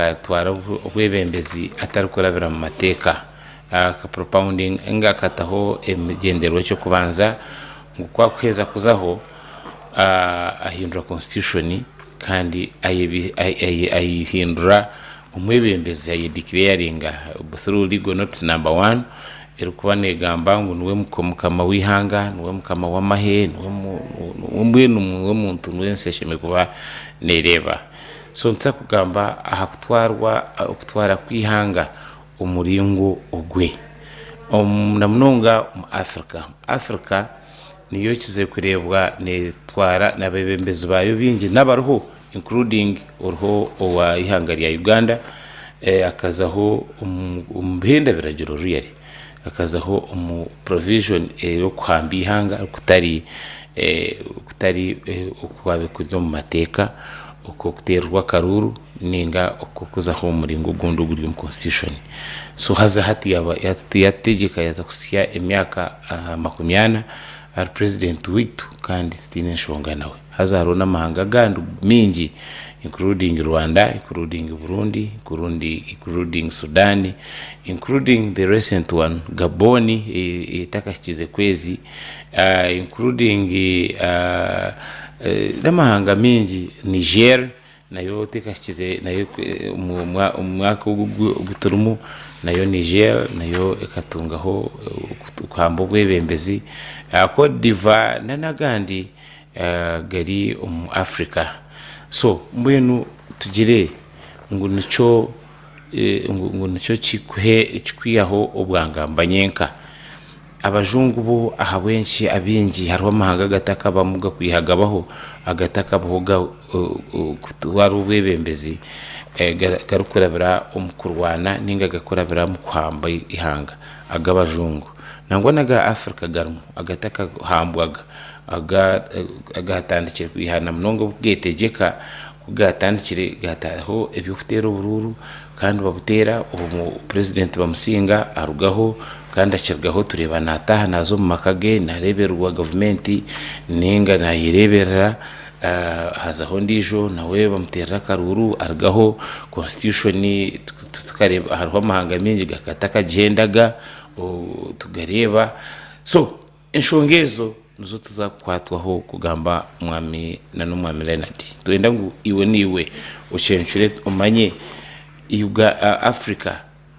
Akatwara obwebembezi atarikurabira mu mateeka. Aka propoundinga akataho ebigyendererwa eky'okubanza ngu ku akuheeza kuzaho ahindura constitution kandi ayehindura omwebembezi aye declaringa through legal notice number one erikuba negamba ngu niwe mukama w'eihanga, niwe mukama w'amahe, niwe mbwenu niwe muntu niwe ensi eshemereire kuba nereeba. So nituza kugamba aha kutwarwa okutwara kw'eihanga omuringo ogwe na munonga omu Africa. Africa niyo ekizire kureebwa neetwara n'abeebembezi baayo baingi n'abariho including oriho owa ihanga rya Uganda akazaho omu bihenda biragiro really akazaho omu provision ey'okuhamba eihanga kutari kutari okwabaire kuri omu mateeka okw'okuteererwa akaruuru ninga okw'okuzaho omu muringo ogundi oguri omu constitution. So haza hati yaaba yatutegyeka yaaza kuhitsya emyaka makumiana ari president waitu kandi tutaine nshonga nawe. Haza hariho n'amahanga agandi maingi including Rwanda, including Burundi, including Sudan, including the recent one Gabon etakahikize kwezi, including n'amahanga maingi Niger nayo tekahikize nayo omu mwaka ogu ogu turimu nayo Niger nayo ekatungaho kuhamba obwebembezi, Cote d'Ivoire n'agandi gari omu Africa. So mbwenu tugire ngu nikyo ngu nikyo kikwihaho obwangamba nyenka. Abajungu bo ahabw'enki abaingi hariho amahanga agatakabamu gakwiha gabaho agatakabaho kutwara obwebembezi garikurabira omu kurwana ninga garikurabira omu kuhamba eihanga ag'abajungu. Nangwa n'aga Africa garimu agatakahambwaga agaatandikire kwiha na munonga obu geetegyeka ku gaatandikire gaataho eby'okuteera oburuuru kandi babuteera omu purezidenti bamusinga arugaho kandi akirugaho tureeba naataaha naaza omu maka ge naareebererwa gavumenti ninga naayereeberera hazaho ondiijo nawe bamuteerera akaruuru arugaho constitution tukareeba hariho amahanga maingi gatakagihendaga tugareeba so Enshonga ezo nizo tuza kukwatwaho kugamba Mwami na n'Omwami Leonard. Nitwenda ngu iwe naiwe ocencure omanye Africa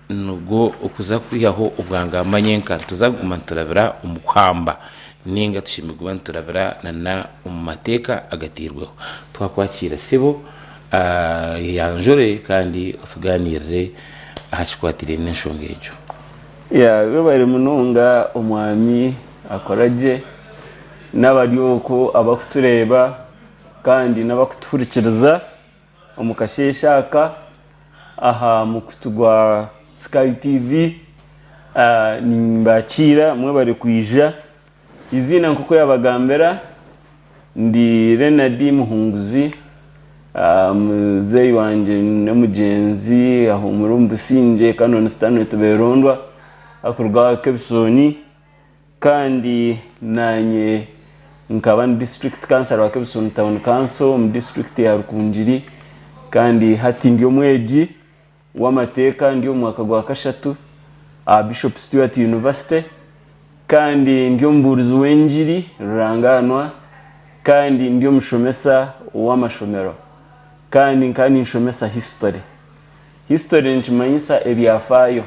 nigwo okuza kwihaho obwangamba nyenka nituza kuguma niturabira omu kuhamba ninga tushemereire kuba niturabira na omu mateeka agateirweho. Twakwakiira sebo oyeyanjure kandi otuganirire aha kikwatiraine n'enshonga egyo. Yeah, webare munonga omwami akoragye n'abari okwo abakutureeba kandi n'abakutuhurikiriza omu kasheeshe aka aha mukutu gwa Sky TV. Nimbakiira mwebare kwija. Eiziina nk'oku yaabagambira ndi Leonard Muhunguzi, muzeeyi wangye n'omugyenzi ahuumura omu busingye Canon Stanley Tiberondwa arikuruga aha Kebisoni kandi naanye nkaba ndi district councillor wa Kebisoni Town Council omu disiturikiti ya Rukungiri kandi hati ndi omwegi w'amateeka ndi omu mwaka gwa kashatu aha Bishop Stuart University kandi ndi omubuurizi w'engiri rurangaanwa kandi ndi omushomesa w'amashomero kandi nkaba ninshomesa history. History nikimanyisa ebyafaayo.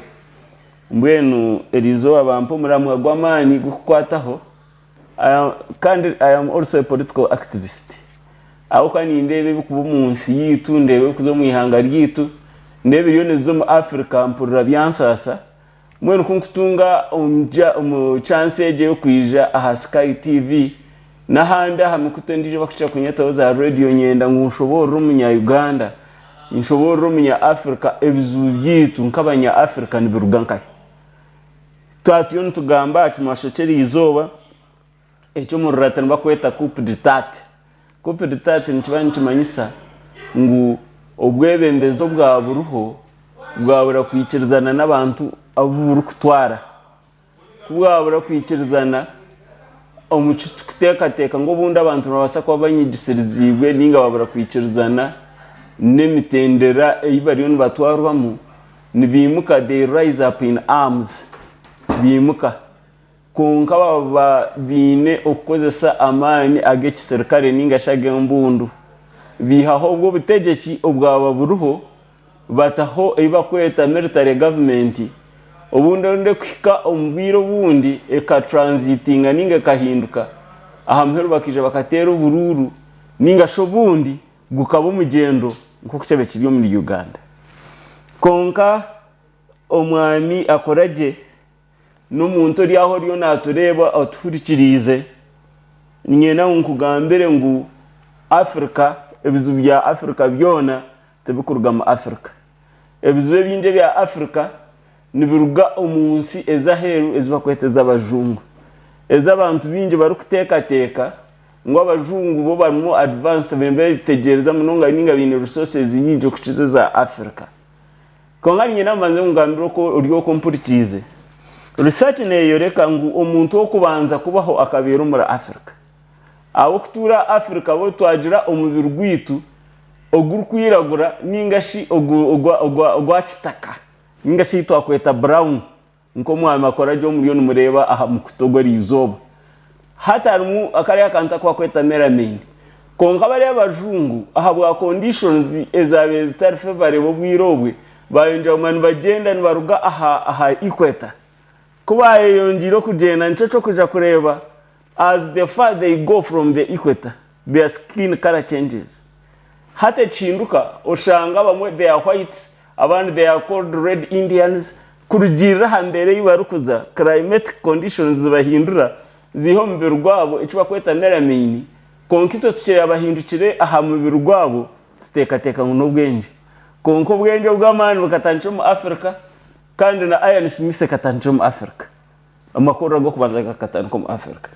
Mbwenu eriizooba bampa omuramwa gw'amaani gw'okukwataho Kandi I am also a political activist ahabw'okuba nindeeba ebirikuba omu nsi yaitu, ndeeba ebirikuza omu ihanga ryaitu, ndeeba ebiriyo nibiza omu Africa mpurira byansaasa. Mbwenu ku nkutunga omu chance egyo ey'okwija aha Sky TV n'ahandi aha mikutu endiijo ei barikukira kunyetaho za rediyo nyenda ngu nshoboorore omunya Uganda, nshoboorore omunya Africa ebizibu byaitu nk'abanya Africa nibiruga nkahi. Twaba turiyo nitugamba aha kimwasho ky'eriizooba eky'omu Rulatini barikweta coup d'etat. Coup d'etat nikiba nikimanyisa ngu obwebembezi obwa buriho bwabura kwikirizana n'abantu abu burikutwara. Ku bwabura kwikirizana omu ki turikuteekateeka ngu obundi abantu nibabaasa kuba banyigisiriziibwe nainga babura kwikirizana. n'emitendera ei bariyo nibatwarwamu, nibaimuka, they rise up in arms, baimuka. Kwonka baba baine okukozesa amaani ag'ekisirikare ninga shi ag'embundu. Baihaho obwo obutegyeki obwaba buriho, bataho ei barikweta military government, obundi orundi ekuhika omu bwire obundi eka transitinga ninga ekahinduka, aha muheru bakaija bakateera oburuuru ninga shi obundi gukaba omugyendo nk'oku kyabaire kiri omuri Uganda. Kwonka omwami akora gye n'omuntu ori aho oriyo naatureeba atuhurikiriize, niinyenda ngu nkugambire ngu Africa, ebizibu bya Africa byona tibirikuruga mu Africa. Ebizibu ebingi ebya Africa nibiruga omu nsi ez'aheeru ezi barikweta ez'abajungu, ezi abantu baingi barikuteekateeka ngu abajungu bo barimu advanced nibeetegyereza munonga ninga baine resources nyingi okukiza eza Africa. Kwonka niinyenda mbanze nkugambire oku ori oku ompurikiize. Research neeyoreka ngu omuntu w'okubanza kubaho akabeera omuri Africa. Ahabw'okutuura Africa bo twagira omubiri gwaitu ogurikwiragura ninga shi ogwa kitaka ninga shi ei twakweta brown nk'omwami akora gye omuriyo nimureeba aha mukutu ogwo eriizooba. Hati harimu kariya akantu aku bakweta melamine. Kwonka bariya abajungu ahabwa conditions ezaabaire zitari favourable obwire obwe, baayongyera kuguma nibagyenda nibaruga aha equator. Ku baayeyongyeire okugyenda nikyo ky'okuja kureeba as the far they go from the equator, their skin colour changes. Hati ekihinduka oshanga abamwe they are whites, abandi they are called red Indians, kurugiirira aha mbeera ei barikuza, climatic conditions zibahindura, ziiha omubiri gwabo eki barikweta melamine, kwonka itwe tukireba bahindukire aha mubiri gwabo tuteekateeka ngu n'obwengye. Kwonka obwengye obw'amaani bukatandikira omu Africa kandi na Iron Smith ekatandikira omu Africa. Amakorero ag'okubanza gakatandika omu Africa.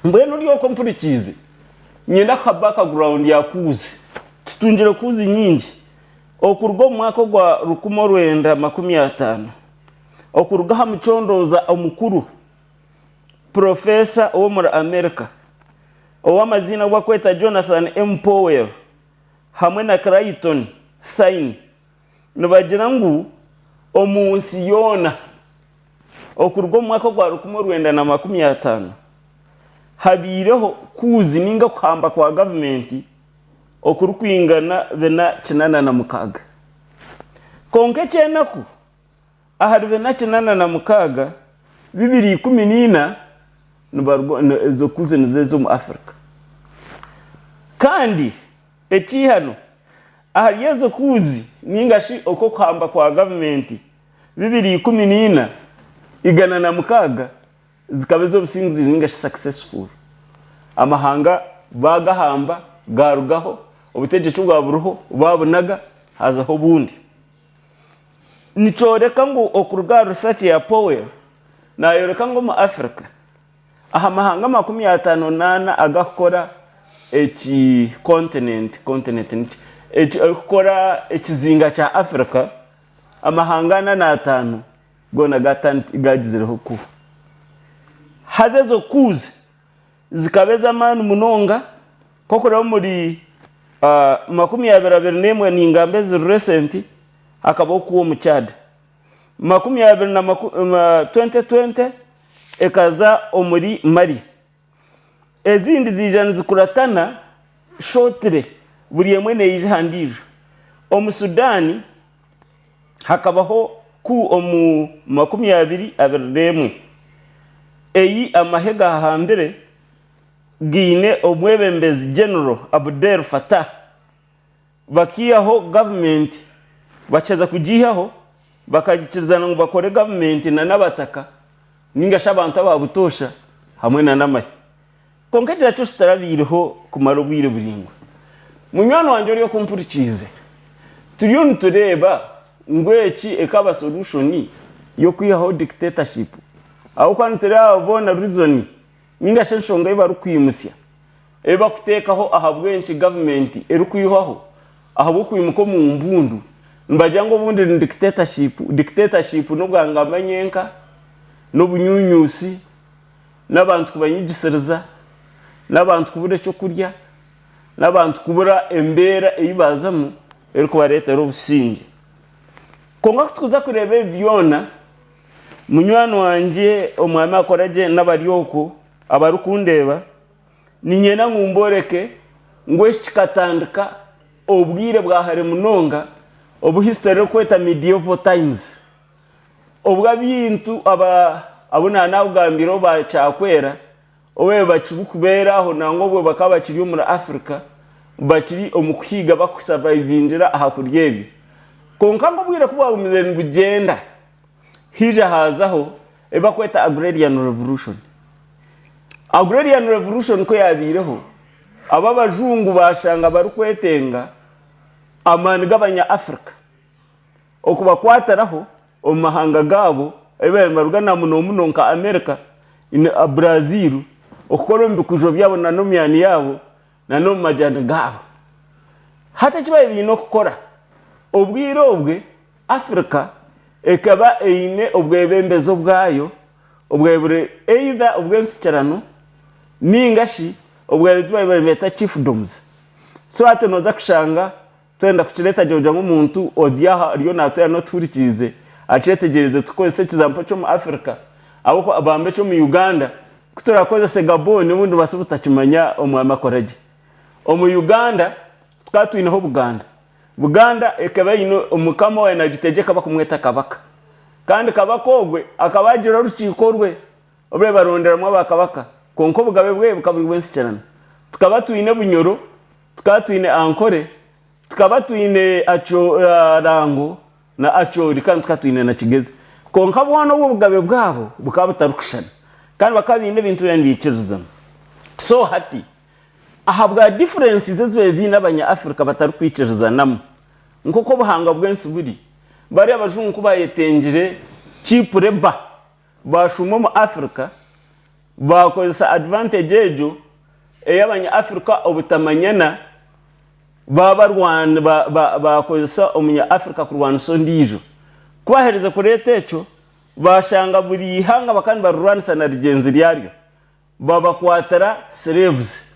Mbwenu ori okwo mpurikiize, niinyenda kuha background ya kuuzi. Tutungire kuuzi nyingi okuruga omu mwaka ogwa 1950, okuruga aha mucondooza omukuru Purofeesa ow'omuri America ow'amaziina agu barikweta Jonathan M. Powell hamwe na Clayton Thine nibagira ngu omu nsi yoona okuruga omu mwaka ogwa 1950 habaireho kuuzi ninga okuhamba kwa gavumenti okurikwingana 486. Kwonka eky'enaku, ahari 486, 214 nibaruga ezo kuuzi nizo ez'omu Africa. Kandi Ekihano ahari ezo kuuzi ninga shi okwo okuhamba kwa gavumenti 2014, 106 zikaba ez'obusinguzi ninga shi successful. Amahanga baagahamba gaarugaho, obutegyeki obwa buriho baabunaga haazaho obundi. Nikyoreka ngu okuruga aha research ya Powell nayoreka ngu omu Africa, Aha mahanga 54 agakukora eki continent, continent niki? Eki ekukora ekizinga kya Africa, amahanga 45 goona gagizireho coup. Haza ezo coups zikaba ez'amaani munonga nk'okureba omuri 2021 ningamba eziri recent hakabaho coup omu Chad. 2020 ekaza omuri Mali. Ezindi ziija nizikuratana shortly buri emwe neija aha ndiijo. Omu Sudan hakabaho coup omu 2021 ei amahe gaahambire gaine omwebembezi General Abdel Fattah. Bakiihaho gavumenti, bakiheza kugiihaho bakagikirizana ngu bakore gavumenti na n'abataka ninga shi abantu aba butoosha hamwe na n'amahe. Kwonka eki nakyo kitarabaireho kumara obwire buraingwa. Munywani wangye ori okumpurikiize, turiyo nitureeba ngu eki ekaba solution y'okwihaho dictatorship ahabw'okuba nitureeba boona reason ninga shi enshonga ei barikwimutsya. Ebi barikuteekaho ahabw'enki gavumenti erikwihwaho ahabw'okwimuka omu mbundu nibagira ngu obundi ni dictatorship. Dictatorship n'obwangamba nyenka, n'obunyunyusi, n'abantu kubanyigisiriza, n'abantu kubura ekyokurya, n'abantu kubura embeera ei baazamu. erikubareetera obusingye. Kwonka ku turikuza kureeba ebi byona, munywani wangye omwami akora gye n'abari okwo abarikundeeba, niinyenda ngu mboreke ngu eki kikatandika obwire bwa hare munonga obu history erikweta medieval times. Obu abintu abu naanaakugambiireho ba Kyakwera obu bakirikubeera aho nangwa obwo bakaba bakiri omuri Africa bakiri omu kuhiiga bakusavaivingira aha kurya ebyo. Kwonka ngu obwire ku bwagumize nibugyenda haija haazaho ebi barikweta Agrarian Revolution. Agrarian Revolution ku yaabaireho, abo abajungu baashanga barikwetenga amaani g'abanya Africa. Okubakwatiraho omu mahanga gaabo ahu baabaire nibaruga na muno muno nka America, Brazil, okukora omu bikujo byabo nana omu myani yaabo nana omu majani gaabo. Hati eki baabaire baine okukora, obwire obwe Africa ekaba eine obwebembezi obwayo obwabaire buri either obw'ensikirano ninga shi obwabaire bari nibeeta chiefdoms. So hati nooza kushanga Twenda kukireeta gye kugira ngu omuntu ori aha ariyo naatureeba n'otuhurikiize akyetegyereze tukozese ekizampo ky'omu Africa ahabw'okuba bambe eky'omu Uganda ku turakozese Gabon obundi nibabaasa obutakimanya omwami akora gye. Omu Uganda tukaba twineho Buganda. Buganda ekaba eine omukama owaabaire naagitegyeka barikumweta Kabaka. Kandi Kabaka ogwe akaba agira orukiiko rwe obu baronderamu abakabaka kwonka obugabe bwe bukaba buri bw'ensikirano. Tukaba twine Bunyoro Tukaba twine Ankore, tukaba twine Rango na Acholi kandi tukaba twine na Kigezi. Kwonka boona obwo obugabe bwabo bukaba butarikushushana kandi bakaba baine ebintu ebi nibaikiririzana. So hati ahabwa differences ezi babaire baine abanya Africa batarikwikirizanamu nk'oku obuhangwa bw'ensi buri, bariya abajungu ku bayetengire cheap labour baashuuma omu Africa baakozesa advantage egyo ey'abanya Africa obutamanyana baabarwani baakozesa omunya Africa kurwanisa ondiijo. Ku baaherize kureeta ekyo, baashanga buri ihanga bakaba nibarirwanisa na rigyenzi ryaryo. Babakwatira slaves.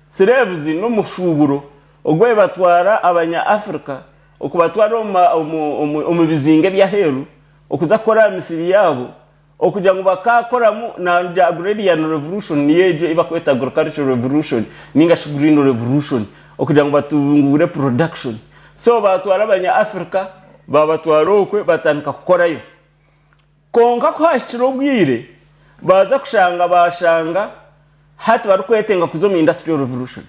Slaves n'omushuuburo ogu batwara abanya Africa okubatwara omu bizinga eby'aheeru okuza kukora aha misiri yaabo okugira ngu bakaakoramu na agrarian revolution niyo egyo ei barikweta agricultural revolution ninga shi green revolution okugira ngu batunguure production. So baatwara abanya Africa baabatwara okwe batandika kukorayo. Kwonka ku haahikire obwire baaza kushanga baashanga hati barikwetenga kuza omu industrial revolution.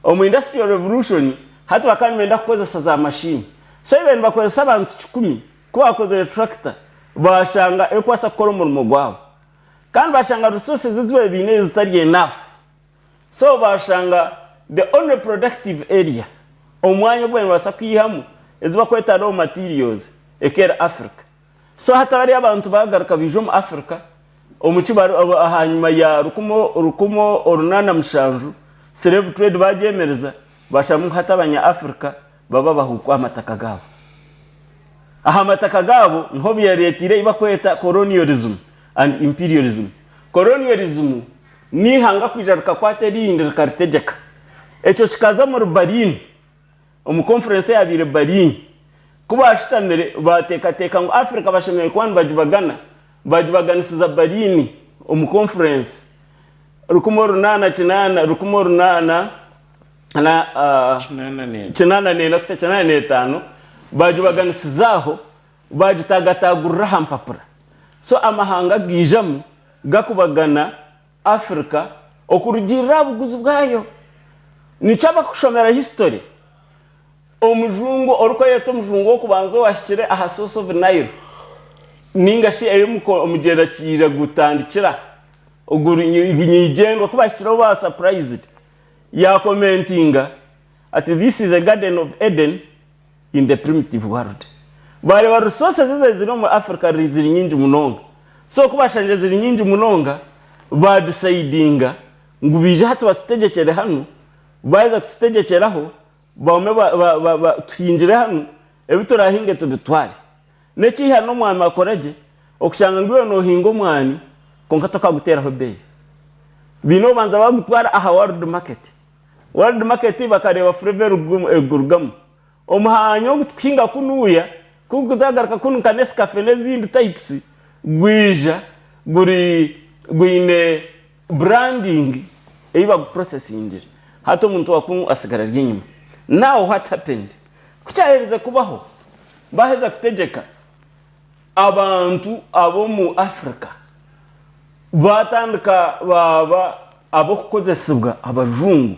Omu industrial revolution hati bakaba nibenda kukozesa za mashini. So babaire nibakozesa abantu kikumi, ku baakozire tractor baashanga erikubaasa kukora omurimo gwabo. Kandi baashanga resources ezi babaire baine zitari enough. So baashanga the only productive area, omwanya ogu babaire nibabaasa kwihamu ezi barikweta raw materials ekeera Africa. So hati bariya abantu baagaruka baija omu Africa omu ki ahanyima ya rukumu orunaana mushanju slave trade baagyemereza baasharamu ngu hati abanya Africa babe abahuuku aha mataka gaabo. Aha mataka gaabo niho byareeteire ei barikweta colonialism and imperialism. Colonialism n'eihanga kwija rikakwata erindi rikaritegyeka. Ekyo kikaza omuri Berlin, omu conference eyaabaire Berlin. Ku baashutamire baateekateeka ngu Africa bashemereire kuba nibagibagana, baagibaganisiza Berlin omu conference 1808, 1884 kuhitsya 85, baagibaganisiza aho, baagitaagataagurira aha mpapura. So amahanga gaijamu gakubagana Africa okurugiirira aha buguzi bwayo. Nikyo abarikushomera history, omujungu orikweyeta omujungu w'okubanza owahikire aha source of Nile ninga shi ei omugyera Kiira gutandikira oguri nyigyendwa ku bahikireho baba surprised yakomentinga ati this is a garden of Eden in the primitive world. Baareeba resources ezi eziri omu Africa ziri nyingi munonga. So ku baashangire ziri nyingi munonga, baadisaidinga ngu baije hati batutegyekyere hanu, baaheza kututegyekyeraho, baume tuhingire hanu, ebi turaahinge tubitware. N'ekiiha n'omwami akora gye, okushanga ngu iwe noohinga omwani kwonka tokaguteeraho beeyi. Baine obubanza baagutwara aha world market. World market bakareeba flavour erikugurugamu. Omuhanya ogu tukuhinga kunuya ku gukuzagaruka kunu nka Nescafe n'ezindi types gwija guri gwine branding ei baguprocessingire. Hati omuntu wa kunu asigara ari enyima. Now what happened? Ku kyaherize kubaho, baheza kutegyeka abantu ab'omu Africa baatandika baaba ab'okukozesibwa abajungu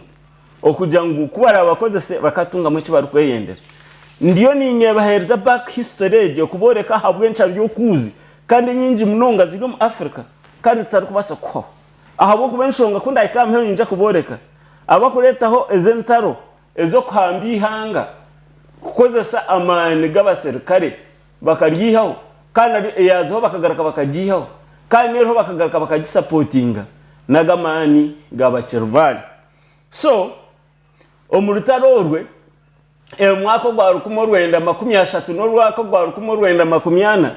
okugira ngu ku baraabakozese bakatungamu eki barikweyendera. Ndiyo ninyebaheereza back history egi okubooreka ahabw'enki ari okuuzi kandi enyingi munonga ziri omu Africa kandi zitarikubaasa kuhwaho. Ahabw'okuba enshonga ku ndaahike aha muheru niinyija kubooreka abakureetaho ezi entaro ez'okuhamba eihanga kukozesa amaani g'abaserukare bakaryihaho kandi naryo eyaazaho bakagaruka bakagiihaho kandi n'eriho bakagaruka bakagisapotinga n'ag'amaani ga bakirimaani. So omu rutaro orwe omwaka ogwa 1930 n'orwaka ogwa 1940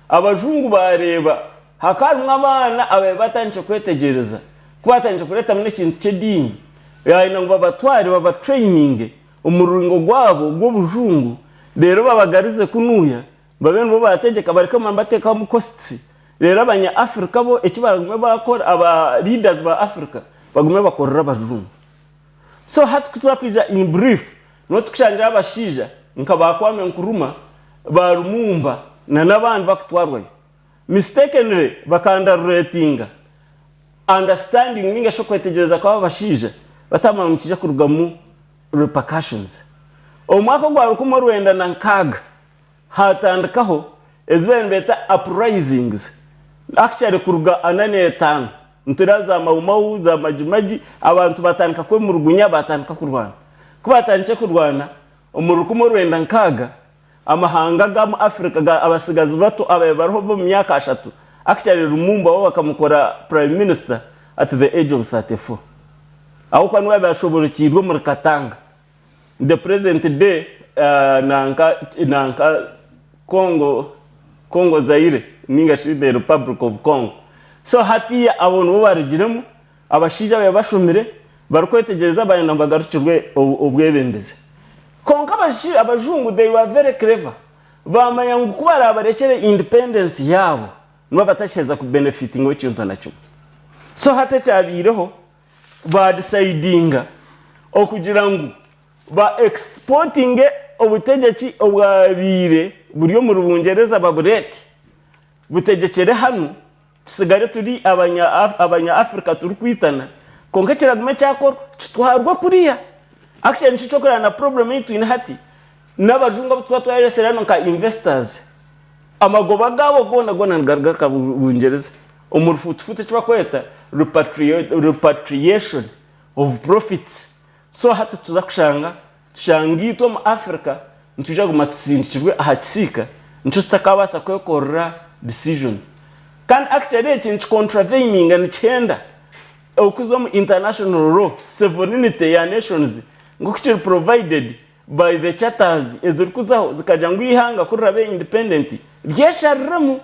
abajungu baareeba hakaba harimu abaana ababaire batandikire kwetegyereza ku baatandikire kureetamu n'ekintu ky'ediini baayenda ngu babatware babatrayininge omu ruringo gwabo gw'obujungu reero babagarize kunuya babe nibo baategyeka bareke kuguma nibateekamu costs reero abanya Africa bo eki baragume baakora aba leaders ba Africa bagume bakorere abajungu. So hati ku twakwija in brief niho tukushangira abashaija nka ba Kwame Nkrumah, ba Lumumba na n'abandi bakutwarwayo. Mistakenly baka underratinga understanding ninga shi okwetegyereza kw'aba bashaija batamanya ngu nikiija kurugamu repercussions. Omu mwaka ogwa 1960 haatandikaho ezi baabaire nibeeta uprisings actually kuruga ana n'etaano nitureeba za Mau Mau, za Maji Maji abantu baatandika kwemurugunya baatandika kurwana. Ku baatandikire kurwana omu 1960 Amahanga agamu Africa ga abasigazi bato ababaire bariho b'omu myaka ashatu actually Lumumba we bakamukora prime minister at the age of 34 ahabw'okuba niwe yabaire ashoborokiirwe omuri Katanga the present day nanka nanka Congo Congo Zaire ninga shi the Republic of Congo so hatiya abo nibo barugiremu abashaija ababaire bashomire barikwetegyereza bayenda ngu bagarukirwe obwebembezi. Kwonka abajungu they were very clever baamanya ngu ku baraabarekyere independence yaabo nibaba batakiheza ku benefitingaho ekintu na kimwe. So hati ekyabaireho ba decidinga okugira ngu ba exportinge obutegyeki obwabaire buri omuri Bungyereza babureete butegyekyere hanu Tusigare turi abanya Africa turikwitana kwonka ekiragume kyakorwa kitwarwe kuriya. Actually nikyo kyokureba na problem eyi twine hati nabajungu abu tuba twaresire hanu nka investors amagoba gabo gona gona nigaruga Bungyereza omu rufuutifuuti ekibakweta repatriation of profits. So hati tuza kushanga tushanga itwe omu Africa nitwija kuguma tusindikirwe aha kisiika nikyo tutakabaasa kwekorera decision. Kandi actually eki niki contraveninga nikihenda okuza omu international law, sovereignty ya nations nk'oku kiri provided by the charters ezirikuzaho zikagira ngu eihanga ku rirabe independent ryeshariremu.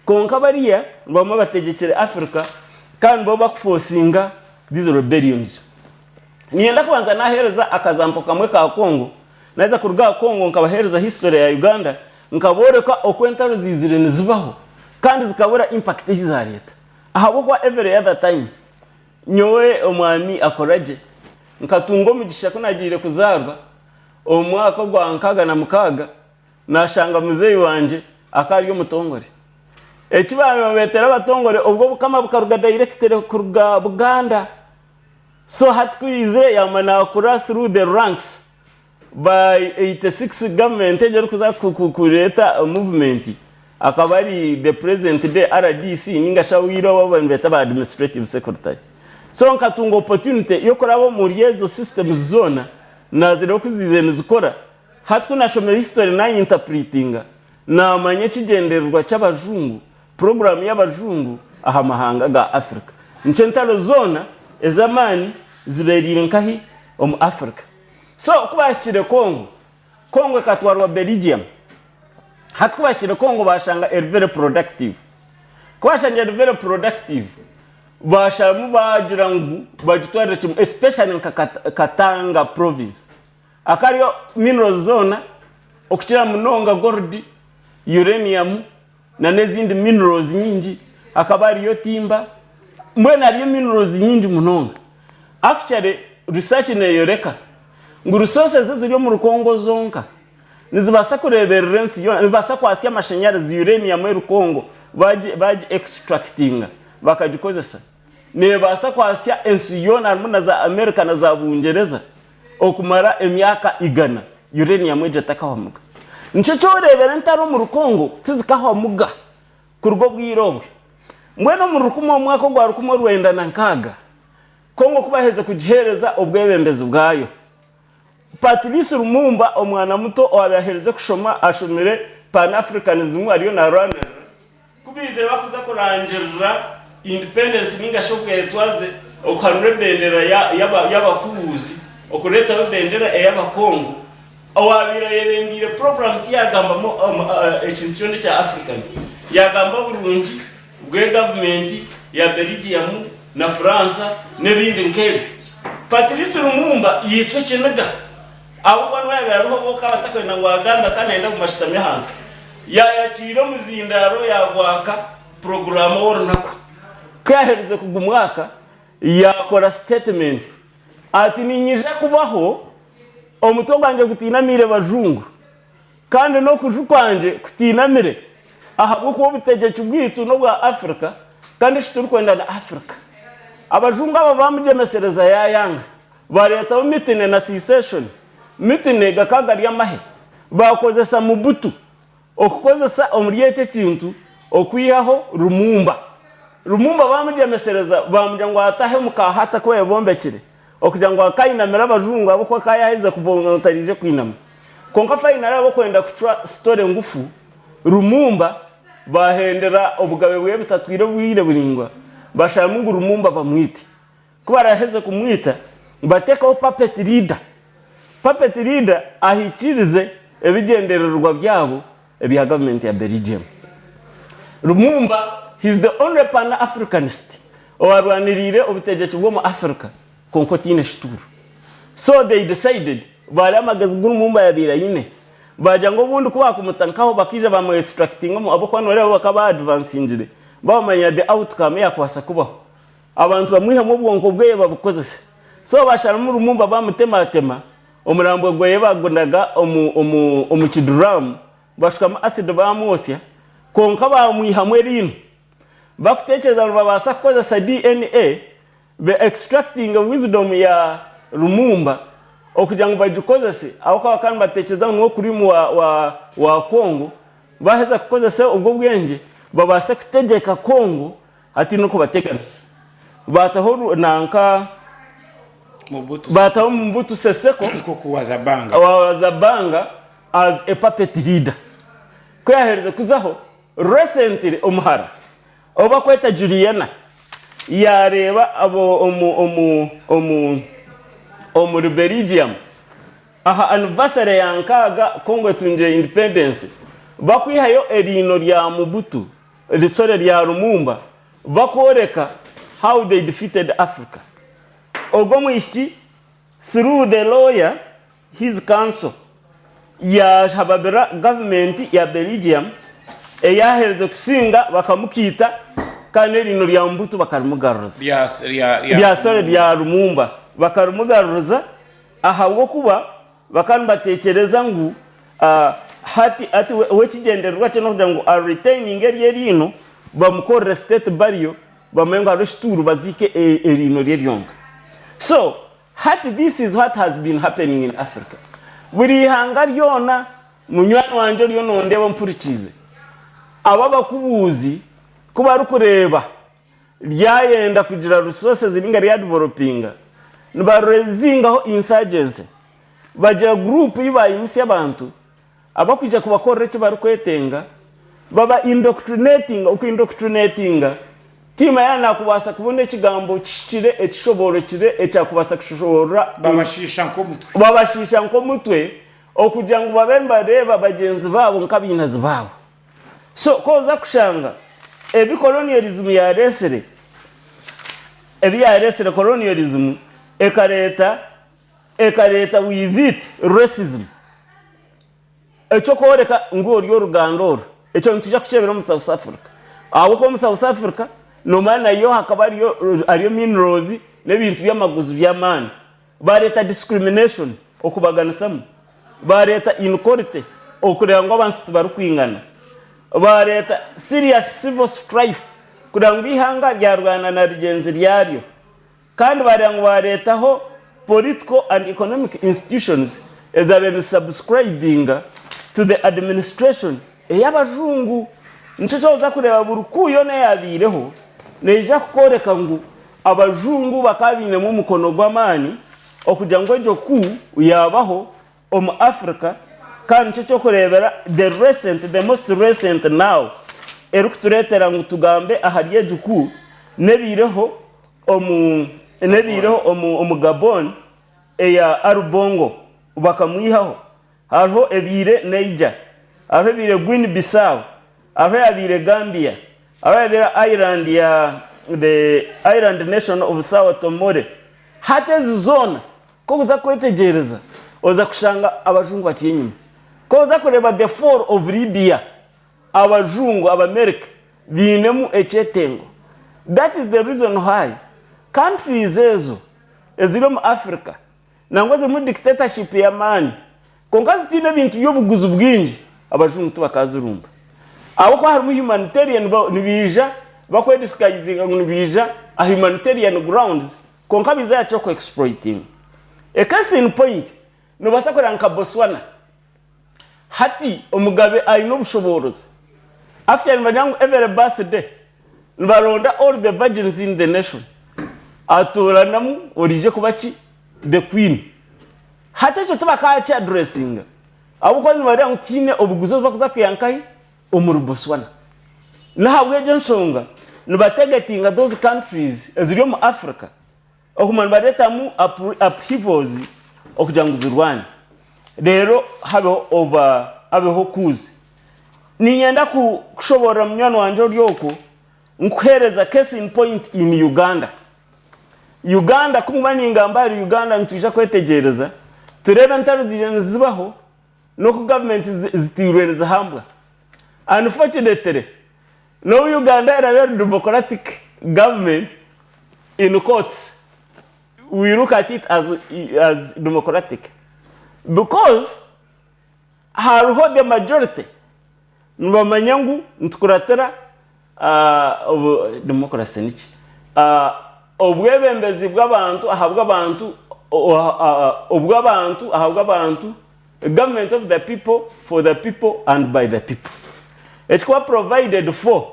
Kwonka bariya nibamwe bategyekire Africa kandi nibo bakuforcinga these rebellions. Niinyenda kubanza naaheereza akazampo kamwe ka Congo, naaheza kuruga aha Congo nkabaheereza history ya Uganda, nkabooreka oku entaro ziizire nizibaho kandi zikabura impact ei zaareeta. Ahabw'okuba every other time nyowe omwami Akoragye nkatunga omugisha ku naagiire kuzaarwa omu mwaka ogwa 66, Naashanga muzeeyi wangye akaba ari omutongore. Eki baabaire nibabeetera abatongore obwo obukama bukaruga directly kuruga Buganda. So hati ku yaizire yaaguma naakura through the ranks by 86 government egyo erikuza kureeta movement akaba ari the present day RDC ninga shi abu ira obu baabaire nibeeta ba administrative secretary. So nkatunga opportunity y'okuraba omuri ezo systems zoona naazireeba oku ziizire nizikora. Hati ku nashomire history nayintapritinga namanya ekigyendererwa ky'abajungu, puroguramu y'abajungu aha mahanga ga Africa. Nikyo entaro zoona ez'amaani zibereire nkahi? Omu Africa. So ku bahikire Congo, Congo ekatwarwa Belgium. Hati ku bahikire Congo bashanga eri very productive. Ku bashangire eri very productive, basharamu bagira ngu bagitwarire kimwe especially nka Katanga province. Hakaba hariyo minerals zoona okukira munonga gold, uranium nana ezindi minerals nyingi, hakaba hariyo timber, mbwenu hariyo minerals nyingi munonga. Actually research neyoreka ngu resources eziri omuri Congo zonka nizibaasa kureeberera ensi yoona, nizibaasa kwatsya amashanyarazi, uranium eri Congo baagi extractinga bakagikozesa neebaasa kwatsya ensi yoona harimu na za America na za Bungyereza okumara emyaka igana uranium egyo etakahwamuga. Nikyo kyoreebera entaro omuri Congo tizikahwamuga kuruga obwire obwe. Mbwenu omuri rukumi omwaka ogwa 1960 Congo ku baherize kugiheereza obwebembezi bwayo, Patrice Lumumba omwana muto owaabaire aherize kushoma ashomire Pan Africanism ariyo naarwanirira, ku baizire bakuza kurangirira independence ninga shi obwetwaze okuhanura ebendera y'abakubuuzi okureetaho ebendera ey'abakongo, owaabaire ayebembeire puroguraamu tiyagambamu ekintu kyona ekya African, yaagamba oburungi bw'egavumenti ya Belgium na Furansa n'ebindi nk'ebyo. Patrice Lumumba yaitwa ekiniga ahabw'okuba niwe yaabaire ariho obwo akaba atarikwenda ngu agambe akaba naayenda kuguma ashutami ahansi. Yaayakiira omuzindaaro yaagwaka puroguraamu ow'orunaku. Ku yaaherize kugumwaka, yaakora sitetimenti ati, Niinyija kubaho omutwe gwangye gutainamiire bajungu. Kandi n'okuju kwangye kutainamire, ahabw'okuba obutegyeki bwaitu n'obwa Africa, kandi eki turikwenda ni Africa. Abajungu aba baamugyemesereza yaayanga, baareetaho mutiny na secession. Mutiny gakaba gari amahe, baakozesa Mobutu okukozesa omuri ekyo ekintu okwihaho Lumumba. Lumumba baamugyemesereza baamugira ngu ataahe omu kaahati aku baabombekire okugira ngu akainamira abajungu ahabw'okuba akaba yaaherize kubonga ngu taraije kwinama. Kwonka finally ahabw'okwenda kucwa story ngufu, Lumumba bahendera obugabe bwe butatwire obwire buraingwa, basharamu ngu Lumumba bamwite. Ku baraheze kumwita, batekaho puppet leader. Puppet leader ahikiirize ebigyendererwa byabo ebya gavumenti ya Belgium. Lumumba he is the only pan Africanist owarwaniriire obutegyeki bw'omu Africa kwonka otaine kituuro. So they decided baareba amagezi gu Lumumba yabaire aine baagira ngu obundi ku baakumuta nkaho bakaija baamu extractinga omu ahabw'okuba nooreeba bo bakaba ba advancingire baamanya the outcome eyaakubaasa kubaho abantu bamwihemu obwonko bweye babukozese. So baasharamu Lumumba baamutematema omurambo gweye baagunaga omu omu omu kiduraamu bashukamu acid baamwotsya kwonka baamwihamu eriino bakutekyereza ngu nibabaasa kukozesa DNA Be extractinge wisdom ya Lumumba okugira ngu bagikozese ahabw'okuba bakaba nibatekyereza ngu niwe kurimu wa, wa, wa Congo. Baheza kukozesa obwo bwengye babaase kutegyeka Congo hati n'okubateganisa. Baataho nanka Mobutu baataho Mobutu Seseko Nkoku wa Zabanga. wa Zabanga as a puppet leader. Ku yaherize kuzaho recently omuhara Ou bakweta Juliana yaareeba abo omu omu omu omuri Belgium aha anniversary ya nkaaga Congo etungire independence bakwihayo eriino rya Mobutu sorry rya Lumumba bakworeka how they defeated Africa. Ogwo omwishiki through the lawyer His counsel yaahababira gavumenti ya Belgium eyaherize kusinga bakamukiita kandi n'eriino rya Mobutu bakarimugaruriza. Rya sorry rya Lumumba bakarimugaruriza ahabw'okuba bakaba nibatekyereza ngu hati hati we ekigyendererwa kye n'okugira ngu a retaininge eryo eriino bamukorere state burial bamanye ngu hariho ekituuru baziike eriino rye ryonka. So Hati this is what has been happening in Africa. Buri ihanga ryona munywani wangye oriyo nondeeba ompurikiize, abo abakubuuzi ku barikureeba ryayenda kugira resources ninga rya developinga nibarezingaho insurgency bagira group ei bayimutsya abantu abakwija kubakorera eki barikwetenga, baba indoctrinatinga, oku indoctrinatinga tiimanya yaaba naakubaasa kubona ekigambo kihikire ekishoboorokire ekyakubaasa kushoboorora Babashiisha nk'omutwe. Babashiisha nk'omutwe okugira ngu babe nibareeba bagyenzi baabo nk'abainazi baabo. So ku oza kushanga ebi colonialism yaareetsire, ebi yaareetsire colonialism ekareeta. Ekareeta with it racism. Eky'okworeka ngu ori oruganda oru, ekyo nitwija kukyebera omu South Africa. Ahabw'okuba omu South Africa noomanya nayo hakaba hariyo hariyo minerals n'ebintu by'amaguzi by'amaani. Baareeta discrimination, okubaganisamu. Baareeta inequality, okureeba ngu abantu tibarikwingana. Baareeta serious civil strife, kureeba ngu eihanga ryarwana na rigyenzi ryaryo. Kandi baareeba ngu baareetaho political and economic institutions ezaabaire nizi subscribinga to the administration ey'abajungu. Nikyo kyoza kureeba buri kuu yoona eyaabaireho neija kukworeka ngu abajungu bakaba bainemu omukono gw'amaani okugira ngu egyo kuu yaabaho omu Africa kandi nikyo kyokureebera the recent, the most recent now erikutureetera ngu tugambe ahari egi kuu n'ebaireho omu n'ebaireho omu omu Gabon eya Ali Bongo bakamwihaho hariho ebaire Niger hariho ebaire Guinea Bissau hariho eyabaire Gambia hariho eyabaire Island ya the Island nation of Sao Tomore hati ezi zoona Ku orikuza kwetegyereza oza kushanga abajungu bakiri enyima. Ku orikuza kureeba the fall of Libya, abajungu, Abamerika bainemu ekyetengo. That is the reason why countries ezo eziri omu Africa nangwa ezirimu dictatorship y'amaani kwonka zitaine ebintu by'obuguzi bwingi, abajungu tibakazirumba. Ahabw'okuba harimu humanitarian nibaija bakwedisguisinga ngu nibaija aha humanitarian grounds Kwonka biza yakira oku exploitinga. A case in point, nobaasa kureeba nka Botswana, hati omugabe aine obushoboorozi, actually nibagira ngu every birthday nibaronda all the virgins in the nation atooranamu oraije kuba ki? The queen. Hati ekyo tibakaki addressinga ahabw'okuba nibareeba ngu tihaine obuguzi obu barikuza kwiha nkahi? Omuri Botswana. N'ahabw'egyo nshonga nibategetinga those countries eziri omu Africa okuguma nibareetamu upheavals okugira ngu zirwane reero habeho oba habeho coups. Niinyenda kushoboorora munywani wangye ori okwo nkuheereza case in point in Uganda. Uganda ku nkuba ningamba ahari Uganda nitwija kwetegyereza tureebe entaro ziija nizibaho n'oku gavumenti ziteirwe nizihambwa. Unfortunately, n'obu Uganda eraabe eri democratic government in quotes, we look at it as, as democratic because hariho the majority nibamanya ngu nitukuratira uh, democracy niki uh, obwebembezi bw'abantu ahabw'abantu obw'abantu ahabw'abantu government of the people for the people and by the people ekikuba provided for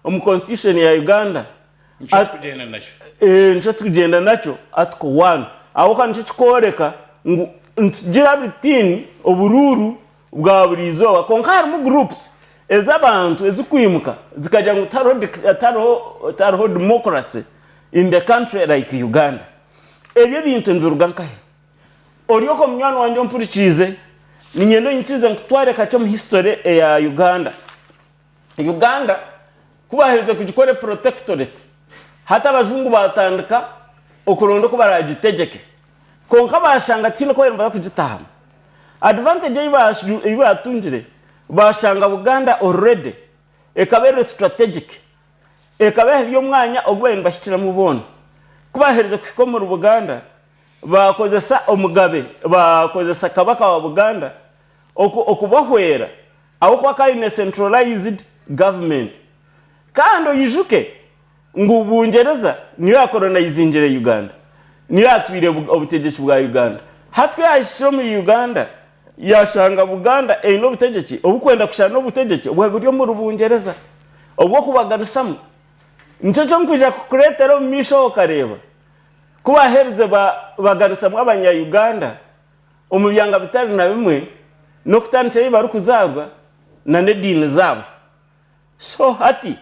omu constitution ya Uganda. Nikyo turikugyenda nakyo. Nikyo turikugyenda nakyo article one ahabw'okuba nikyo kirikworeka ngu nitugira routine oburuuru bwa buri izooba kwonka harimu groups ez'abantu ezikwimuka zikagira ngu tihariho tihariho democracy in the country like Uganda. Ebyo ebintu nibiruga nkahe? Ori okwo munywani wangye ompurikiize, niinyenda onyikirize nkutware kakye omu history eya Uganda. Uganda ku baaherize kugikora protectorate, hati abajungu baatandika okuronda oku baraagitegyeke. Kwonka baashanga tihaine oku baabaire nibaza kugitahamu. Advantage ei baatungire, baashanga Buganda already ekaba eri strategic. Ekaba eri omwanya ogu baabaire nibahikiramu boona. Ku baaherize kuhika omuri Buganda, baakozesa omugabe, baakozesa Kabaka wa Buganda okubahwera ahabw'okuba akaba aine centralized government. Kandi oijuke ngu Bungyereza niyo yakolonayizingire Uganda, niyo yatwire obutegyeki bwa Uganda. Hati ku yahikire omuri Uganda, yashanga Buganda eine obutegyeki oburikwenda kushushana n'obutegyeki obwaba buri omuri Bungyereza obw'okubaganisamu. Nikyo ky'okwija kukureetera omu maisho okareeba ku baaherize baganisamu abanya Uganda omu byanga bitari na bimwe n'okutandikira ahu barikuzaarwa n'ediini zaabo. So hati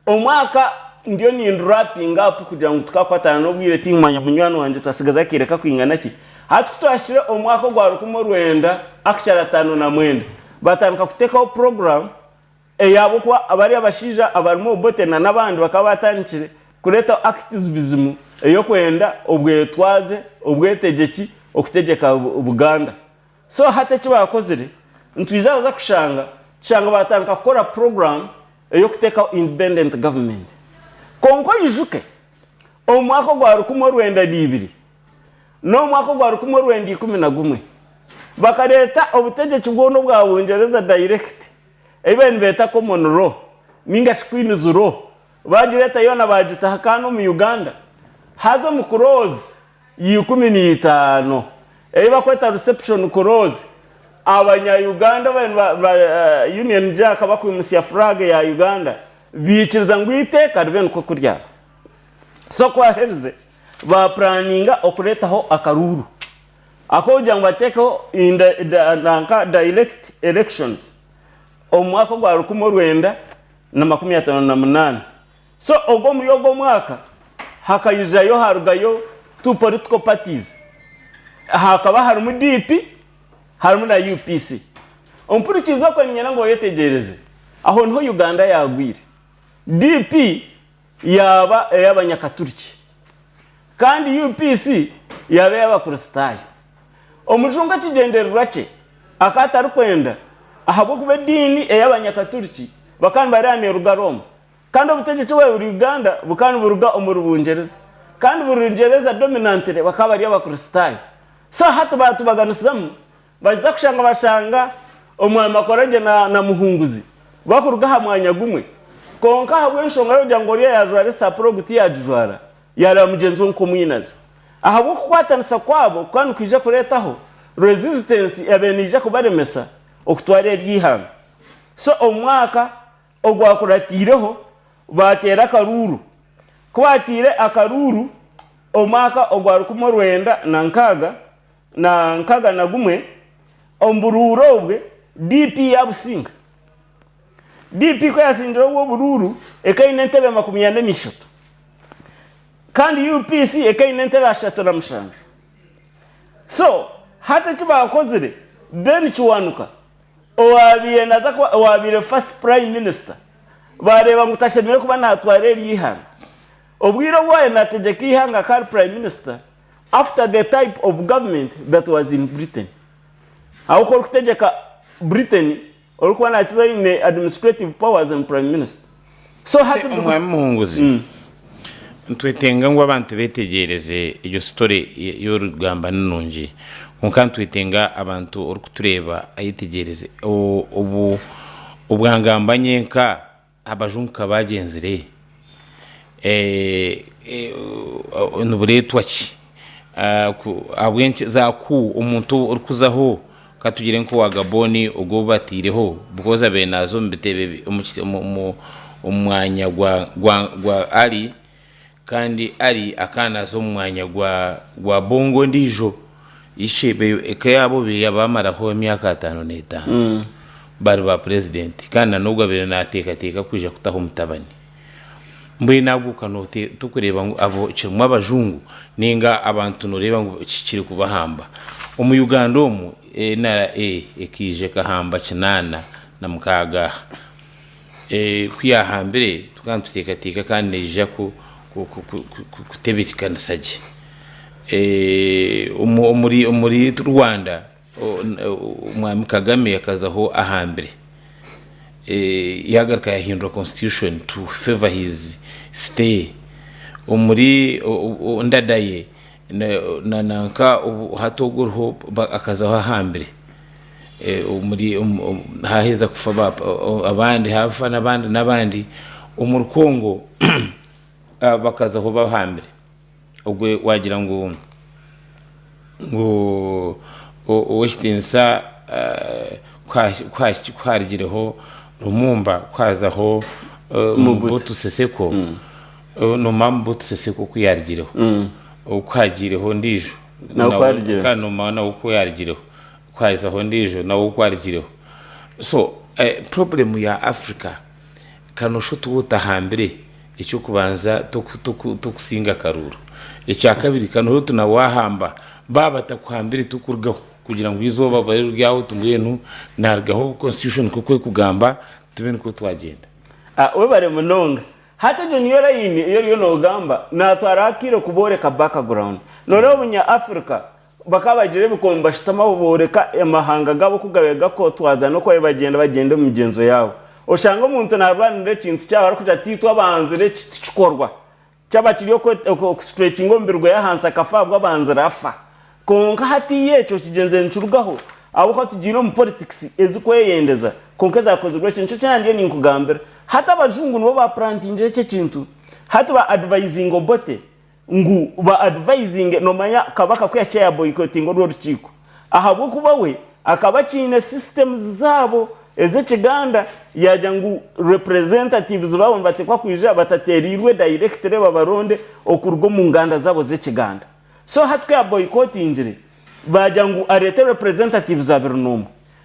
omwaka ndiyo nindurapinga up kugira ngu tukakwatana n'obwire tinkumanya munywani wangye twasigaza akaire kakwingana ki. Hati kutwahikire omwaka ogwa 1959 batandika kutekaho program Eyahabw'okuba bariya abashaija abarimu Obote na n'abandi bakaba batandikire kureetaho activism ey'okwenda obwetwaze, obwetegyeki okutegyeka Buganda. So hati eki baakozire, nitwija kuza kushanga, tushanga baatandika kukora program ey'okuteekaho independent government. Kwonka oijuke, omu mwaka ogwa rukumi orwenda n'ibiri n'omu mwaka ogwa 1911, bakareeta obutegyeki bwona obwa Bungyereza direct, ei baabaire nibeeta common law nainga shi Queen's law, baagireeta yoona baagita kandi omu Uganda, haza omu clause ya 15 ei barikweta reception clause, abanya Uganda ababaire ba Union Jack bakwimutsya flag ya Uganda baikiriza ngu eiteeka ribe nikwo kuryaba. So ku baaherize baapuraninga okureetaho akaruuru ak'okugira ngu bateekeho nanka direct elections omu mwaka ogwa 1958. So ogwo omuri ogwo omwaka hakaijayo harugayo two political parties hakaba harimu DP harimu na UPC. Ompurikiize okwe niinyenda ngu oyetegyereze aho niho Uganda yaagwire. DP yaaba ey'abanyakaturiki kandi UPC yaaba ey'abakristaayo. Omujungu ekigyendererwa kye akaba atarikwenda ahabw'okuba ediini ey'abanyakaturiki bakaba nibareeba neeruga Rooma. Kandi obutegyeki obwa buri Uganda bukaba niburuga omuri Bungyereza. Kandi buri Rungyereza dominantly bakaba bari Abakristaayo. So hati baatubaganisizamu, baija kushanga bashanga Omwami Makoragye na, na Muhunguzi bakuruga aha mwanya gumwe. Kwonka ahabw'enshonga y'okugira ngu oriya yaajwara esapuri ogu tiyaagijwara, yaareeba mugyenzi we nk'omwinazi. Ahabw'okukwatanisa kwabo kukaba nikwija kureetaho resistance eyabaire neija kubaremesa okutwara eryo ihanga. So omu mwaka Ogwakuratiireho baateera akaruuru. Ku baataire akaruuru omwaka ogwa 1961, omu buruuru obwe DP yaabusinga. DP ku yaasingire obwo oburuuru ekaba eine entebe 43 kandi UPC ekaba eine entebe 37. So hati eki baakozire, Ben Kiwanuka Owaabaire naaza kuba owaabaire First Prime Minister baareeba ngu tashemereire kuba naatwara eryo ihanga. Obwire obu owaabaire naategyeka eihanga akaba ari Prime Minister after the type of government that was in Britain. Ahabw'okuba orikutegyeka Britain orikuba naakiza aine administrative powers omu Prime Minister. So hati Omwami Muhunguzi, nitwetenga ngu abantu betegyereze egyo story y'orikugamba ni nungi kwonka nitwetenga abantu orikutureeba ayetegyereze obu obwangamba nyenka abajungu ka bagyenzire nibureetwa ki? Ahabw'enki za kuu omuntu orikuzaho Ka tugire nk'owa Gabon ogu ou bataireho because abaire naaza omu bitebe omu mwanya gwa Ali kandi Ali akaba naaza omu mwanya gwa Bongo ondiijo ishe eka yaabo baamaraho emyaka ataano n'etaano bari ba purezidenti kandi na n'ogu abaire naateekateeka kwija kutaho omutabani. Mbwenu ago ka tokureeba ngu abo kirimu abajungu ninga abantu noreeba ngu kiri kubahamba. Omu Uganda omu NRA ekaija ekahamba 86 aha. Ku yahambire tukaba nituteekateeka kandi neija kutebeekanisa gye. Omuri Rwanda Omwami Kagame akazaho ahambire yagaruka yahindura constitution to favour his stay omuri Ndadaye nanka hati ogu oriho akazaho ahambire omuri haheza kufa abandi hafa n'abandi n'abandi omuri Congo bakazaho bahambire. Ogwe wagira ngu ngu ow'ekitiinisa ku harigireho Lumumba ku hazaho Mobutu Seseko, noomanya Mobutu Seseko ku yarigireho, ku hagiireho ondiijo kandi noomanya nawe ku yarigireho, ku hazaho ondiijo nawe ku arigireho. So problem ya Africa kanoshusha oti waaba otahambire Eky'okubanza tokusinga akaruuru. Ekyakabiri kanoho oti na waahamba baaba batakuhambire tokurugaho kugira ngu eizooba babe riri aho oti mbwenu naarugaho constitution nk'oku erikugamba tube nikwo twagyenda. Webare munonga. Hati egyo niyo line ei oriyo nogamba natwara akaire kuboreka background. Noreeba omunya Africa. Bakaba bagira ebikoomi bashutama aho booreka amahanga gaabo oku gabaire gakotwaza n'oku babaire bagyenda bagyenda omu migyenzo yaabo. Oshanga omuntu naarwanirira ekintu kyabo arikugira ati itwe abanzire eki tikikorwa. Kyaba kiri okusitrekinga omubiri gwe ahansi akafa ahabw'abanzire afa. Kwonka hatiiya ekyo kigyenzire nikirugaho ahabw'okuba tugiire omu politics ezirikweyendeza kwonka ezakozirwe ekyo nikyo kyona ndiyo ninkugambira. Hati abajungu nibo baapurantingire eki ekintu. Hati ba advisinga Obote ngu ba advisinge nomanya Kabaka ku yahikire ya boycottinga orwo orukiiko ahabw'okuba we akaba akiine systems zaabo ez'ekiganda yagira ngu representatives baabo nibatekwa kwija batatereirwe directly babaronde okuruga omu nganda zaabo z'ekiganda so hati ku ya boycottingire bagira ngu areete representatives 21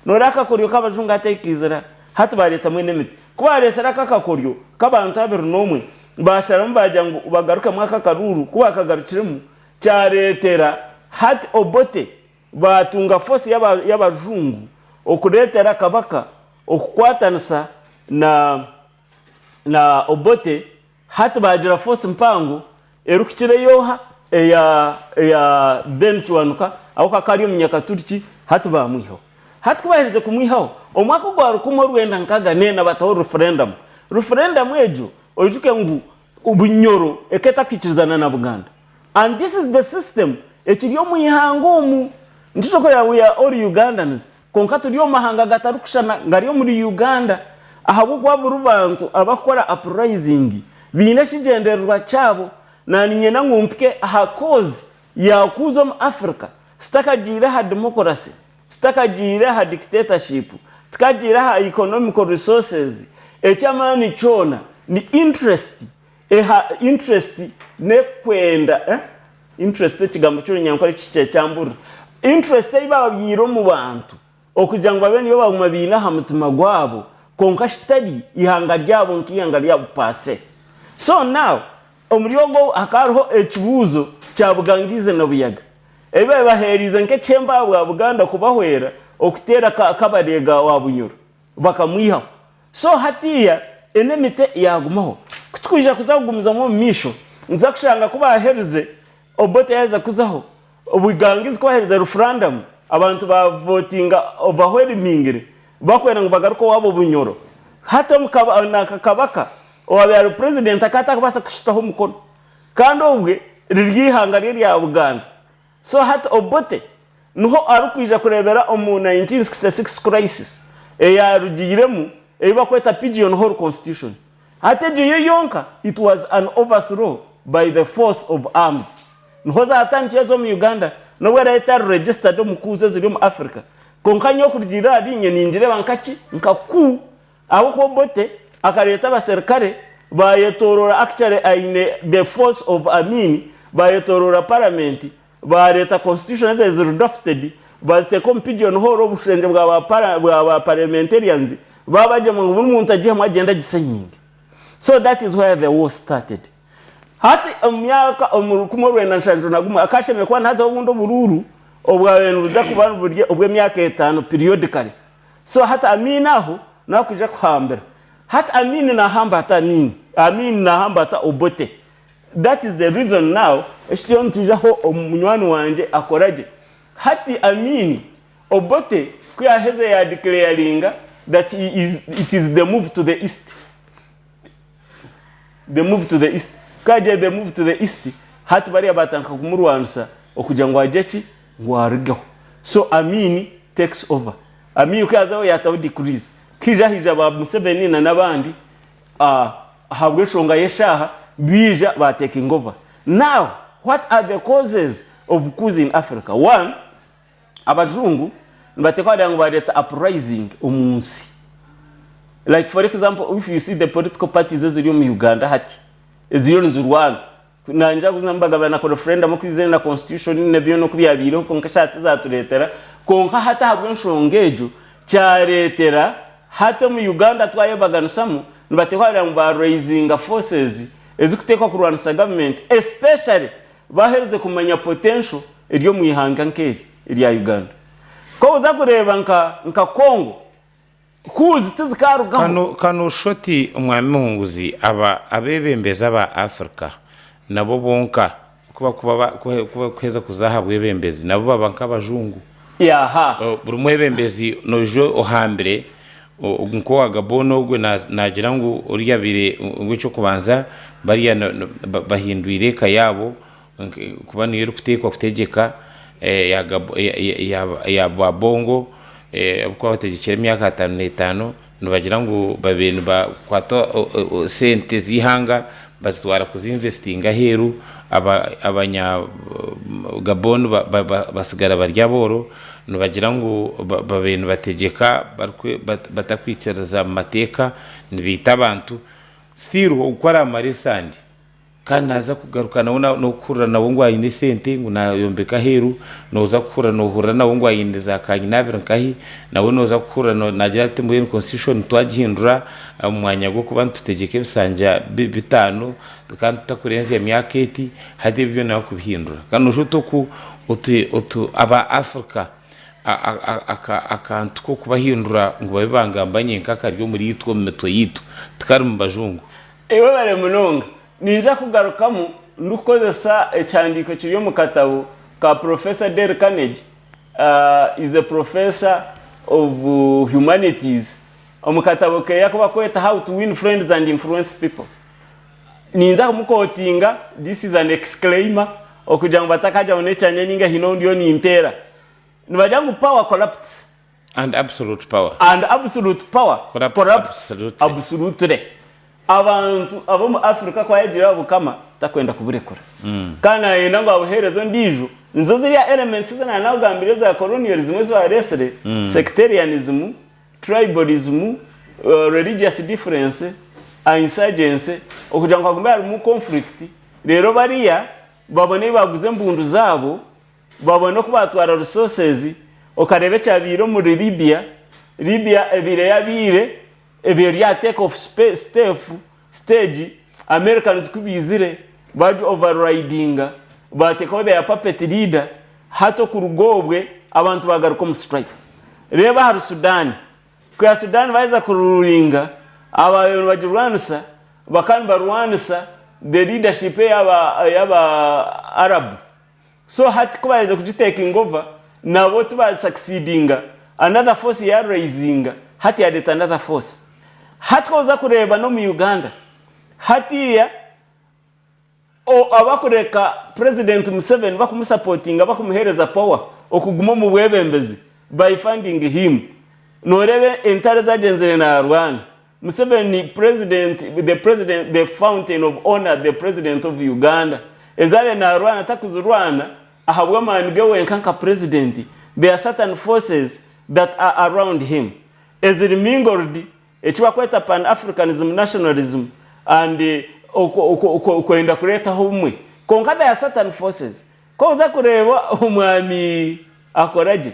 Noreeba akakoryo k'abajungu hati ahu kaizira, hati bareeta mwena emiti. Ku bareesire aka akakoryo k'abantu 21, baasharamu baagira ngu bagarukemu aka akaruuru, ku baakagarukiremu kyareetera hati Obote baatunga force y'abajungu okureetera Kabaka okukwatanisa na na Obote Hati baagira force mpango erikukira ey'oha? Eya eya Ben Kiwanuka ahabw'okuba akaba ari omunyakaturiki hati baamwihaho. Hati ku baaherize kumwihaho, omwaka ogwa rukumi orwenda nkaaga n'ena bataho referendamu. Referendamu egyo oijuke ngu Bunyoro ekaba etakwikirizana na Buganda. And this is the system ekiri omu ihanga omu. Nikyo ky'okureeba we are all Ugandans Kwonka turi omu mahanga gatarikushushana gari omuri Uganda ahabw'okuba buri bantu abakukora uprising baine ekigyendererwa kyabo. Naninyenda ngu mpike aha cause ya kuuza omu Africa tutakagiire aha democracy, tutakagiire aha dictatorship, tukagiire aha economical resources, eky'amaani kyona ni interest, eha interest n'ekwenda. Interest ekigambo ky'orunyankore kihikire kyamburira. Interest ei baabyaire omu bantu okugira ngu babe niyo baguma baine aha mutima gwabo kwonka kitari ihanga ryabo nk'eihanga ryabo per se. So now omuri ogwo hakaba hariho ekibuuzo kya Bugangaizi na Buyaga ebi baabaire baheereize nk'ekihembo ahabwa Buganda kubahwera okuteera Kabareega wa Bunyoro bakamwihaho. So hatiiya enemite yaagumaho. Ku tukwija kuza kugumizamu omu maisho, nituza kushanga ku baaherize, Obote yaaheza kuzaho, Obugangizi ku baaherize referandamu, abantu baavotinga overwhelmingly bakwenda ngu bagaruke owaabo Bunyoro. Hati nanka Kabaka owaabaire ari president akaba atakubaasa kushutaho omukono kandi obwe riri eihanga rye rya Buganda. So hati Obote niho arikwija kureebera omu 1966 crisis eyarugiiremu ei barikweta Pigeon Hole Constitution. Hati egyo yo yonka it was an overthrow by the force of arms. Niho zaatandikire ez'omu Uganda n'obu eraabe etari registered omu coups eziri omu Africa. Kwonka nyowe kurugiirira ahari inye ningireeba nka ki? Nka coup ahabw'okuba Obote akareeta abaserukare baayetoorora actually aine the force of Amin baayetoorora parliament Baareeta constitution ezabaire ziri drafted baaziteeka omu pigeon hole obushengye bwa ba bwa ba parliamentarians baabagyema ngu buri muntu agihemu agyende agisayininge. So that is where the war started. Hati omu myaka omu 1971 hakaba hashemereire kuba nihazaho obundi oburuuru obwabaire nibuza kuba buri obw'emyaka etaano periodically. So hati Amin aho niho akwija kuhambira. Hati Amin naahamba ata Amin? Amin naahamba ata Obote? That is the reason now eki turiyo nitwijaho omu munywani wangye akora gye. Hati Amin Obote ku yaheze ya declaringa that he is, it is the move to the east. The move to the east. Ku yagiire the move to the east, hati bariya batandika kumurwanisa okugira ngu agye ki? Ngu arugeho. So Amin takes over. Amin ku yazaho yataho decrees. Ku haija haija ba Museveni na n'abandi Ahabw'enshonga y'eshaaha, baija ba taking over. Now, what are the causes of coups in Africa? One, abajungu nibateekwa kugira ngu bareeta uprising omu nsi. Like for example, if you see the political parties eziri omu Uganda hati, eziriyo nizirwana, Nangye mbagambira na referendum oku eizire na constitution na byona oku byabaireho kwonka eshaaha tizatureetera kwonka hati ahabw'enshonga egyo kyareetera hati omu Uganda twayebaganisamu nibateekwa kugira ngu ba raisinga forces ezikuteekwa kurwanisa government especially baherize kumanya potential eri omu ihanga nk'eri erya Uganda. Ku oza kureeba nka Congo Kuuzi tizikarugaho. Kano ka nooshusha oti Omwami Muhunguzi aba abeebembezi aba Africa nabo bonka. Ku bakuba ba, ku, ku bakuheza kuza aha bwebembezi, nabo baba nk'abajungu. Yaha. Buri mwebembezi noija ohambire, ogu nk'owa Gabon ogwe naagira ngu oriya abaire ngu eky'okubanza bariya bahindwire eka yaabo kuba niyo erikuteekwa kutegyeka eya Gabo, eya ba Bongo ahabw'okuba bategyekire emyaka ataano n'etaano. Nibagira ngu babaire nibakwata sente z'eihanga bazitwara kuzinvesitinga aheeru, abanya Gabon batsigara bari abooro. Nibagira ngu babaire nibategyeka batakwikiririza mu mateeka, nibaita abantu. Still ogu ku araamare esande. Kandi naaza kugaruka nawe n'okuhurira nawe ngu aine esente ngu naayombeka aheeru, nooza kuhurira noohurira nawe ngu aine za kanyina abiri nkahi, nawe nooza kuhurira naagira ati mbwenu constitution twagihindura omu mwanya gw'okuba nitutegyeka ebisanja bitaano kandi tutakurenzya myaka eti, hati ebi byona barikubihindura. Kandi nooshusha oti oku oti oti aba Africa akantu k'okubahindura ngu babe bangamba nyenka kari omuriitwe omu mitwe yaitu, tikari mu bajungu. Webare munonga. Ninja kugarukamu ndikukozesa ekihandiiko ekiri omu katabo ka Professor Dale Carnegie, is a professor of humanities, omu katabo keye aku bakweta How to Win Friends and Influence People. Ninza kumukotinga, this is an exclaimer, okugira ngu batakagira ngu n'ekyangye ninga haine ou ndiyo ninteera. Nibagira ngu power corrupts. And absolute power. And absolute power Corrupts corrupts absolutely. absolutely. Abantu ab'omu Africa ku ayegiire aha bukama takwenda kuburekura. Kandi nayenda ngu abuheereze ondiijo. Nizo ziriya elements ezi naanakugambire eza colonialism ezi baareetsire, sectarianism, tribalism, religious difference, insurgency, okugira ngu hagume harimu conflict, reero bariya babone ebi baaguza embundu zaabo, Babone oku batwara resources okareeba ekyabaire omuri Libya, Libya ebaire yabaire ebaire eri aha take off step stage Americans ku baizire bagi overridinga batekaho their puppet leader hati okuruga obwe abantu bagaruka omu strife. Reeba ahari Sudan, ku ya Sudan baheza kurulinga ababaire nibagirwanisa bakaba nibarwanisa the leadership eyaba eyaba Arab. So hati ku baaherize kugi taking over nabo tiba succeedinga another force ya raisinga hati yareeta another force. Hati ku oza kureeba n'omu Uganda hatiiya abakureka president Museveni bakumu supportinga bakumuheereza power okuguma omu bwebembezi by funding him noreeba entaro ezagyenzire narwana Museveni president the president the fountain of honor the president of Uganda ezabaire narwana takuzirwana ahabwamani ge wenka nka president there are certain forces that are around him eziri mingled ekibakweta pan Africanism nationalism and okwenda kuretaho obumwe kwonka there are certain forces koza kureeba omwami akoragye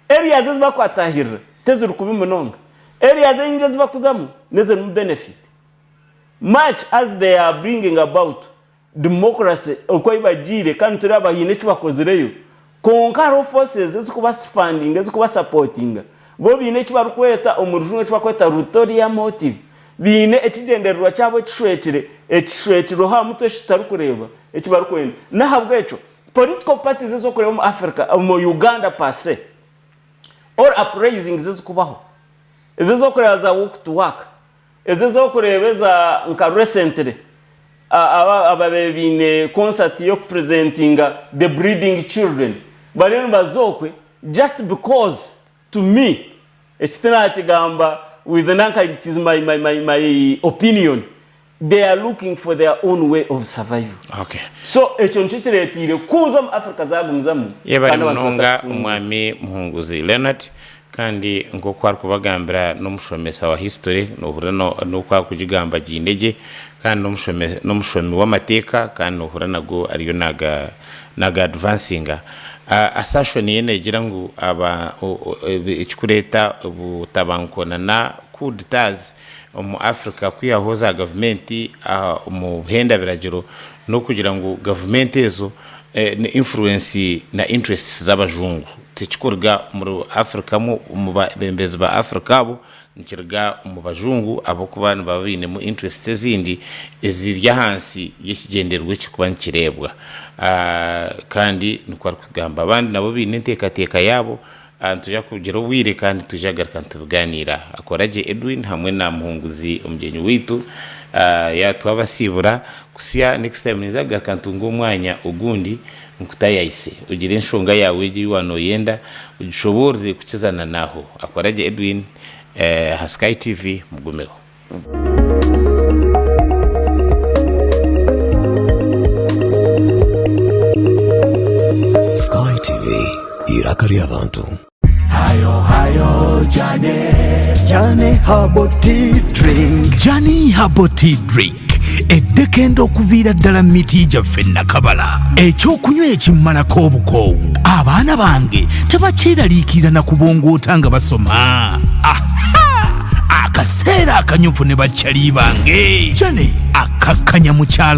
Areas ezi bakwatahirira teziri kubi munonga. Areas enyingi ezi bakuzamu nezirimu benefit. Much as they are bringing about democracy oku ahi bagiire kandi nitureeba haine eki bakozireyo, kwonka hariho forces ezikubasifandinga, ezikubasapotinga. Bo baine eki barikweta omu rujungu eki barikweta ulterior motive. Baine ekigyendererwa kyabo ekishwekire, ekishwekirweho aha mutwe eki tutarikureeba eki barikwenda. N'ahabw'ekyo Political parties ezokureba omu Africa, omu Uganda per se, or uprisings ezikubaho, ezo ezokureba za walk to work, ezo ezokureba eza nka recently ababaire baine concert yokupresentinga the breeding children, bariyo nibaza okwe just because to me, eki tinakigamba with nanka it is my, my, my, my opinion, They are looking for their own way of survival. Okay. So ekyo nikyo kiretiire kuza omu Africa zagumizamu Yebare kandi abantu munonga batakutunga. Omwami Muhunguzi Leonard kandi nk'oku arikubagambira n'omushomesa wa history nohurira n'oku arikugigamba agiine gye kandi n'omushomi w'amateeka kandi nohurira nago ariyo naga naga advancinga. Assertion ye negira ngu aba ekikureeta obutabanguko na coup d'etats omu Africa kwihaho za gavumenti omu buhenda biragiro n'okugira ngu gavumenti ezo ni influence na interests z'abajungu tikikuruga omuri Africa omu bebembezi ba Africa abo. Nikiruga omu bajungu ahabw'okuba nibaba bainemu interests ezindi eziri ahansi y'ekigyendererwa ekirikuba nikireebwa. Kandi nikwo arikugamba. Abandi nabo baine enteekateeka yaabo, nitwija kugira obwire kandi nitwija kugaruka nitubigaaniira. Akora gye Edwin hamwe na Muhunguzi omugyenyi waitu yaatwabasiibura. Kutsya next time ninza kugaruka ntunge omwanya ogundi nkutayayise ogire enshonga yaawe egi ei waaba nooyenda ogishoboorore kukiza na n'aho. Akora gye Edwin aha Sky TV mugumeho. Sky TV, eiraka ry'abantu. Jani Herbal Tea Drink eddekende okuviira ddala mu miti gyaffe Nakabala. Ekyokunywa ekimmalako obukoowu. Abaana bange tebakyeraliikirira na kubongoota nga basoma. Aha! Akaseera akanyuvu ne baccali bange. Jane akakkanya mukyala.